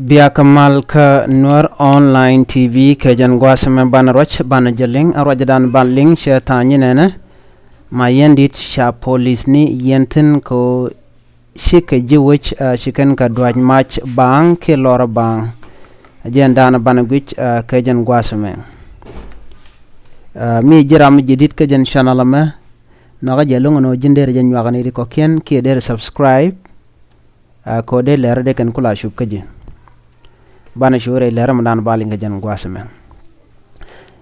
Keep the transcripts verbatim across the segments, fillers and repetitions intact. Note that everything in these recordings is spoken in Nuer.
Biakä mal kä Nuer Online T V kɛ jɛn gua̱a̱th ɛmɛ banɛ ruac banɛ jɛ liŋ, ɛ ruacdan ban liŋ cɛ tha̱a̱ŋ nyi nɛnɛ. Ma yɛn di̱t ca polisni yɛn thi̱n kɛ ɣöö cikɛ ji̱ wec, ɛ, ci kɛn kɛ dua̱c mac baaŋ kiɛ lɔrä baaŋ. Ɛ jɛn da̱a̱n banɛ guic, ɛ, kɛ jɛn gua̱a̱th ɛmɛ. Ɛ, mi ji̱ ram ji̱ di̱t kä jɛn channel ɛmɛ, nhɔakä jɛ lo̱ŋ ɛn ɣöö ji̱n derɛ jɛ nyuak ni ri kɔ̱kiɛn kiɛ derɛ subscribe. Ɛ, kɛ ɣöö dee lɛr dee kɛn kula cup kä ji̱. Banɛ cu rɛy lɛr ɛmɛ da̱a̱n ba liŋ kɛ jɛn gua̱a̱th ɛmɛ.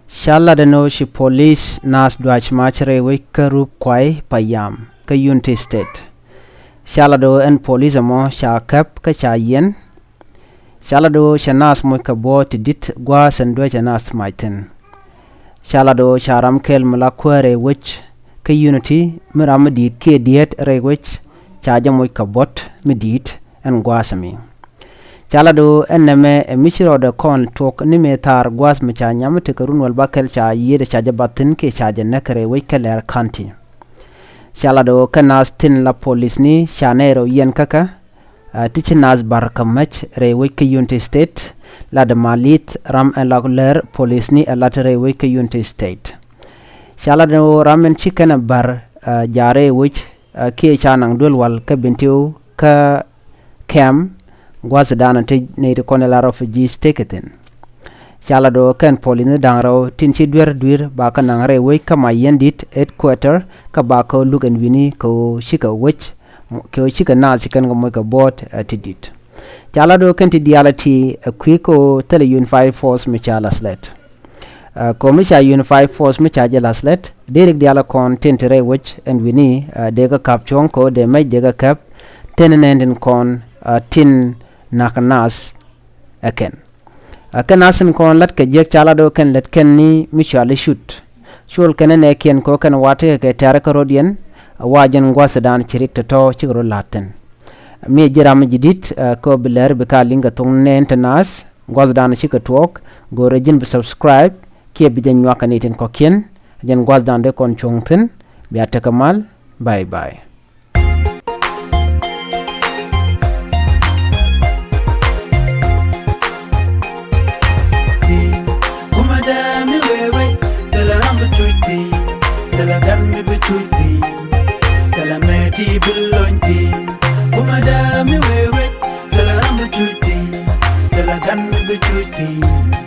Ca lat ɛn ɣöö ci polis naath dua̱c mac rɛy wec kä Rup Kuay Payam kä Unity State. Ca lat ɣöö ɛn polis ɛmɔ ca käp kä ca yiɛn. Ca lat ɣöö cɛ naath moc kɛ buɔɔt ti di̱t gua̱a̱th ɛn duecɛ naath mac thi̱n. Ca lat ɣöö ca ram kɛl mi la kuäär rɛy wec kä Unity, mi ram mi di̱i̱t kiɛ diet rɛy wec, ca jɛ moc kɛ buɔ̱t mi di̱i̱t ɛn gua̱a̱th ɛmi. Ca lat ɣöö ɛn nɛmɛ ɛ mi ci rɔɔdɛ kɔn tuɔk ni mëë thaar gua̱a̱th mi ca nyam tekɛ run wäl ba kɛl ca yiëëdɛ ca jɛ bath thi̱n kiɛ ca jɛ näk rɛy wec kä Leer County. Ca lat ɣöö kä naath tin la polisni ca nɛy rɛw yiɛn kä kɛ, ɛ, ti ci naath bar kä mäc rɛy wec kä Unity State, lat ɛ ma li̱th ram ɛn la lɛr polisni ɛ lat rɛy wec kä Unity State. Ca lat ɣöö ram ɛn ci kɛn ɛ bar, ɛ, ja̱a̱r rɛy wec, ɛ, kiɛ ca naŋ duel wal kä Bentiu kä kɛm gua̱thdan ti nɛy ti kɔn ɛ la refugee state kɛ thi̱n. Ca lat ɣöö kɛn polisni da̱ŋ rɛw tin ci duer dui̱r ba kɛ naŋ rɛy wec kä ma yɛn di̱t headquarter kä ba kɛ luk ɛn wi̱ni kɛ ɣöö cikɛ wec, kɛ ɣöö cikɛ naath ci kɛn kɛ moc kɛ buɔɔt, ɛ, ti di̱t. Ca lat ɣöö kɛn ti diaal ɛ ti, ɛ, kui̱ kɛ ɣöö thilɛ unified force mi ca la̱th lɛt. Ɛ, kɛ ɣöö mi ca unified force mi ca jɛ la̱th lɛt, dee rik diaal ɛ kɔn tin ti rɛy wec ɛn wi̱ni, ɛ, dee kɛ ka̱p cuɔ̱ŋ kɛ ɣöö dee mɛc dee kɛ käp, tin nɛn tin kɔn, ɛ, tin na̱k naath ɛ kɛn. Ɛ kɛn naath tin kɔn la̱t kɛ jiäk ca lat ɣöö kɛn lät kɛn ni mi cɔal i̱ cut. Col kɛn ɛ nɛɛkiɛn kɛ ɣöö kɛn wa tekɛ kɛ tɛ̈r kä rɔ̱diɛn, ɛ wa jɛn gua̱thdan ci rik tɔ̱tɔ̱ cikɛ rɔ̱ la̱t thi̱n. Mi ji̱ ram ji̱ di̱t, ɛ, kɛ ɣöö bi lɛr bi ka liŋ kɛ thoŋ nɛɛn te naath, gua̱thdan cikɛ tuɔɔk, go̱o̱rɛ ji̱n bi subscribe, kiɛ bi jɛ nyuak kɛ ni tin kɔ̱kiɛn, jɛn gua̱thdan dee kɔn cuɔ̱ŋ thi̱n, bia tekɛ mal, bye bye. Kumɛ dee mi wee wec, thilɛ ram bi cuc thi̱n, thilɛ gan mi bi cuc thi̱n, thilɛ mɛ ti bi lony thi̱n. Kumɛ dee mi wee wec, thilɛ ram bi cuc thi̱n, thilɛ gan mi bi cuc thi̱n.